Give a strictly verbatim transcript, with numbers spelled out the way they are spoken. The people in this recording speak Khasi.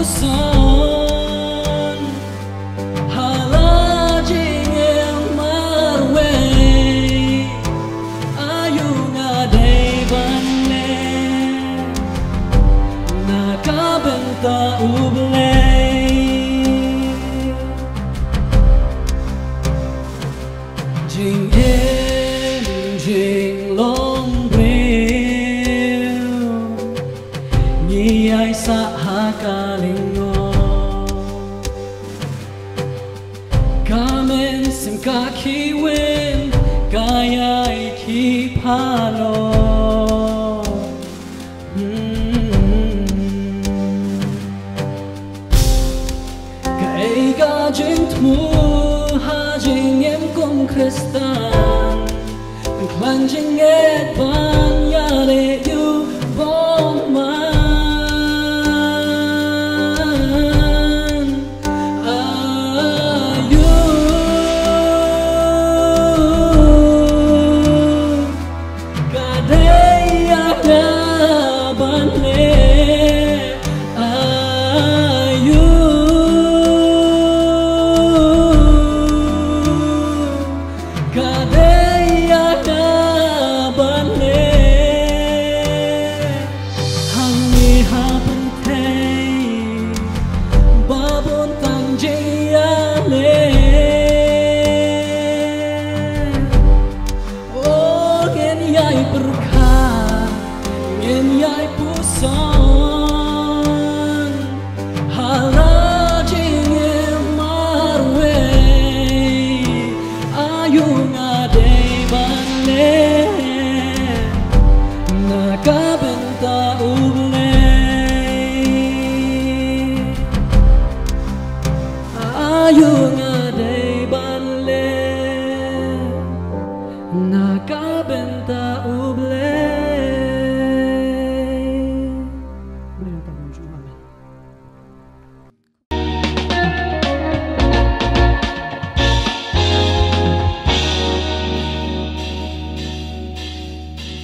Son ha la jingim marwei, aïu nga dei ban leh na ka bynta U Blei? Jingim jinglong briew ngi ïai sah ha ka lyngngoh. Ka mynsiem ka khih win, ka ïai khih phalot. Hmm. Kaei ka jingthmu ha jingim kum Khristan? Khlaiñ jingngeit ban ïaleh ïa U Bongman. Aïu ka dei ïa nga ban leh? Aïu ka dei ïa nga ban leh? Hangne ha pyrthei ba bun tang jingïaleh. O, ngin ïai pyrkhat, ngin ïai puson.